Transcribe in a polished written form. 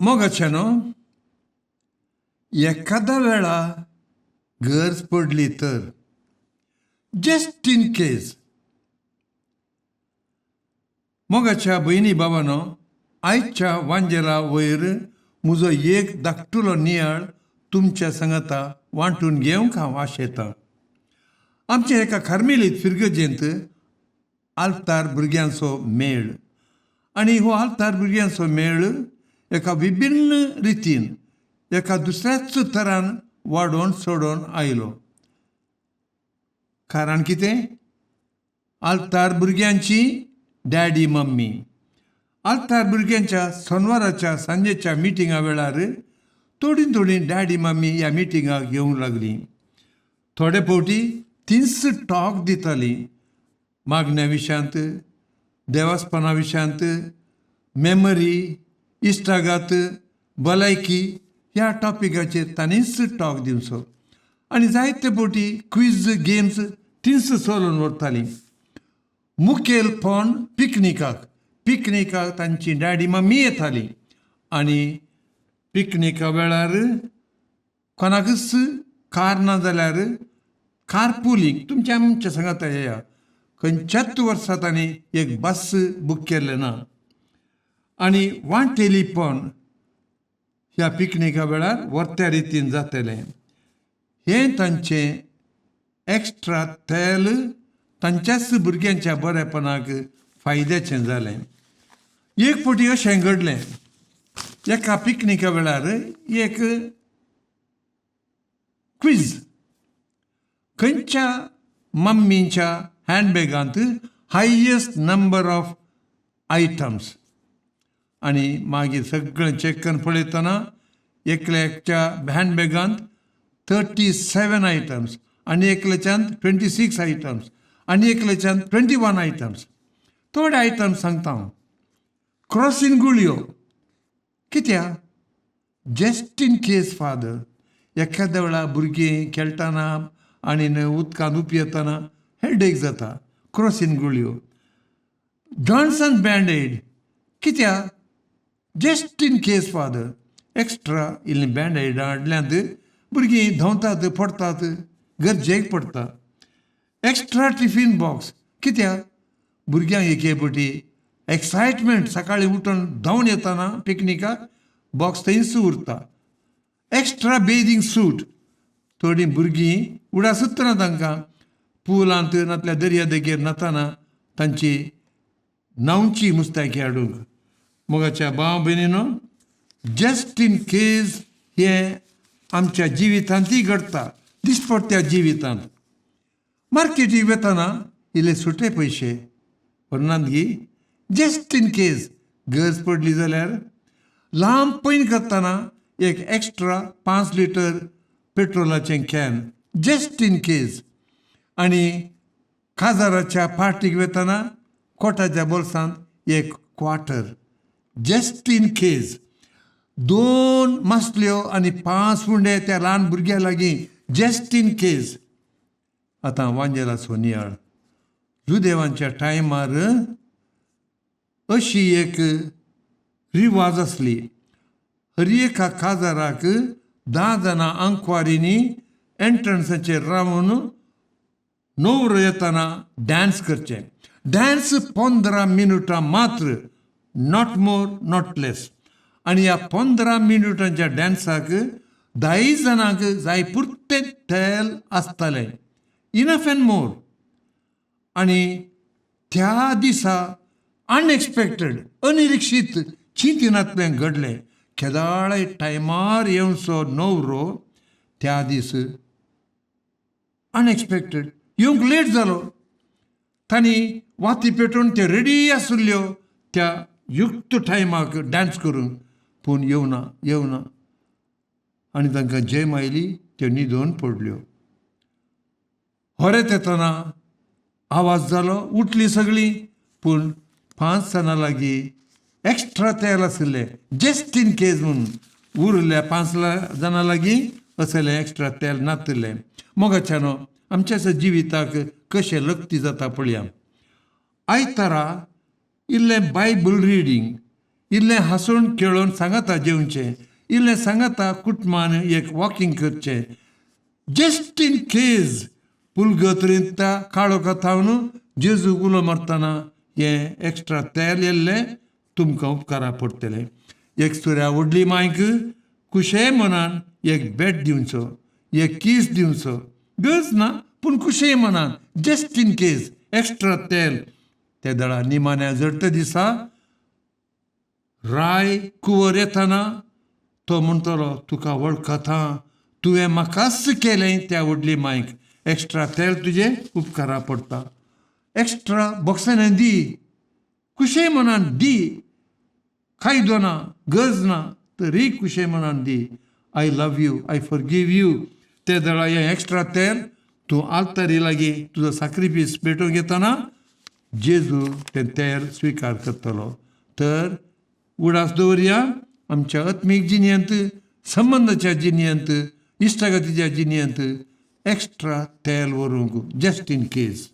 मोगाच्यानो, एखादा वेळा गरज पडली तर, जस्ट इन केस. मोगाच्या भयणी बाबानो, आयच्या वांजेला वयर म्हजो एक धाकटुलो नियाळ तुमच्या सांगाता वांटून घेवंक हांव आशेतां. आमच्या एका कार्मेलीत फिरगजेंत आल्तार भुरग्यांचो मेळ, आनी हो आल्तार भुरग्यांचो मेळ एका विभिन्न रितीन, एका दुसऱ्याच तरान वाडोवन चडोवन आयलो. कारण कितें? आल्तार भुरग्यांची डॅडी मम्मी आल्तार भुरग्यांच्या सोनवाराच्या सांजेच्या मिटिंगा वेळार थोडीं थोडीं डॅडी मम्मी ह्या मिटिंगाक येवंक लागलीं. थोडे फावटी तींच टॉक दितालीं, मागण्या विशयांत, देवासपणा विशयांत, मेमरी, इश्टागात, भलायकी ह्या टॉपिकाचेर तांणीच टॉक दिवचो. आनी जायते फावटी क्विज गेम्स तींच चलोवन व्हरतालीं. मुखेलपण पिकनिकाक. पिकनिकाक तांची डॅडी मम्मी येताली आनी पिकनिका वेळार कोणाकूच कार ना जाल्यार कार पुलींग. तुमच्या आमच्या सांगाता येया, खंयच्याच वर्सा तांणी एक बस बूक केल्लें ना आनी वांटेलीपण ह्या पिकनिका वेळार वर्त्या रितीन जातलें. हें तांचें एक्स्ट्रा तेल तांच्याच भुरग्यांच्या बरेपणाक फायद्याचें जालें. एक फावटी अशें घडलें, एका पिकनिका वेळार एक क्विज, खंयच्या मम्मीच्या हँडबॅगांत हायेस्ट नंबर ऑफ आयटम्स. आनी मागीर सगळें चॅक करून पळयतना एकल्याच्या हँडबॅगांत 37 आयटम्स आनी एकल्याच्यान 26 आयटम्स आनी एकल्याच्यान 21 आयटम्स. थोडे आयटम्स सांगता हांव. क्रोसीन गुळयो, कित्याक? जस्ट इन केस फादर, एखाद्या वेळा भुरगीं खेळटना आनी उदकांत उपयेतना हेडेक जाता, क्रोसीन गुळयो. जॉन्सन बँडेड, कित्याक? Just in case father, extra इल्लीं बँडेडां हाडल्यांत, भुरगीं धांवतात, पडटात, गरजेक पडटा. एक्स्ट्रा टिफीन बॉक्स, कित्याक? भुरग्यांक एके फावटी एक्सायटमेंट, सकाळीं उठून धांवन येताना पिकनिकाक बॉक्स थंयच उरता. एक्स्ट्रा बेदींग सूट, थोडीं भुरगीं उडासूच ना तांकां पुलांत नातल्यार दर्या देगेर न्हाताना तांची न्हांवची मुस्तायकी हाडूंक. मोगाच्या भाव भयणीनो, जस्ट इन केज हें आमच्या जिवितांतय घडटा, दिसपट्ट्या जिवितांत. मार्केटीक वतना इल्ले सुटे पयशे व्हरनात गी? जस्ट इन केज गरज पडली जाल्यार. लांब पयण करतना एक एक्स्ट्रा 5 लिटर पेट्रोलाचें can, just in case. आनी काजाराच्या पार्टीक वतना कोटाच्या बोल्सांत एक क्वार्टर, जस्ट इन केज. 2 मासल्यो आनी 5 उंडे त्या ल्हान भुरग्या लागीं, जस्ट इन केज. आतां वांजेलाचो नियाळ. जुदेवांच्या टायमार अशी एक रिवाज आसली, हर एका काजाराक 10 जाणां आंकवारींनी एंट्रन्साचेर रावन न्हवरो येतना डांस करचें. डांस 15 मिनुटां मात्र, not more not लेस. आनी ह्या 15 मिनुटांच्या डांसाक 10 जाणांक जाय पुरतें तेल आसतालें, इनफ एंड मोर. आनी त्या दिसा अनएक्सपेक्टेड, अनिरीक्षीत चिंतिनातलें घडलें. केदाळाय टायमार येवचो न्हवरो त्या दीस अनएक्सपेक्टेड येवंक लेट जालो. तांणी वाती पेटोवन त्यो रेडी आशिल्ल्यो त्या युक्त टायमाक डांस करूंक, पूण येवना येवना आनी तांकां जेम आयली, त्यो न्हिदोन पडल्यो. होरेत येतना आवाज जालो, उठलीं सगळीं, पूण 5 जाणां लागीं एक्स्ट्रा तेल आशिल्लें, जस्ट इन केज म्हूण. उरिल्ल्या 5 जाणां लागीं असलें एक्स्ट्रा तेल नातिल्लें. मोगाच्यानो, आमच्या जिविताक कशें लक्ती जाता पळया. आयतारा इल्लें बायबल रिडींग, इल्लें हांसून खेळोन सांगाता जेवचें, इल्लें सांगाता कुटुंबान एक वॉकींग करचें. जस्ट इन केज पुर्गतोरींत काळोखा थावन जेजू उलो मारतना हें एक्स्ट्रा तेल येल्लें तुमकां उपकारा पडटलें. एक सुऱ्या व्हडली मायक खुशे मनान एक भेट दिवचो, एक कीस दिवचो, गरज ना पूण खुशे मनान, जस्ट इन केज एक्स्ट्रा तेल. ते दळा निमाण्या जडते दिसा राय कुंवर येतना तो म्हणटलो, तुका वळखता, तुवें म्हाकाच केलें. त्या व्हडली मायक एक्स्ट्रा तेल तुजें उपकारा पडटा. एक्स्ट्रा बॉक्सांनी दी, खुशे मनान दी, कायदो ना, गरज ना, तरी खुशे मनान दी. I love you, I forgive you. ते दळा हें एक्स्ट्रा तेल तूं आल्तारी लागीं तुजो साक्रिफीस पेटोवन घेतना जेजू तें तेल स्विकार करतलो. तर उडास दवरया, आमच्या आत्मीक जिणेंत, संबंदाच्या जिणेंत, इश्टागतीच्या जिणेंत एक्स्ट्रा तेल व्हरूंक, जस्ट इन केज.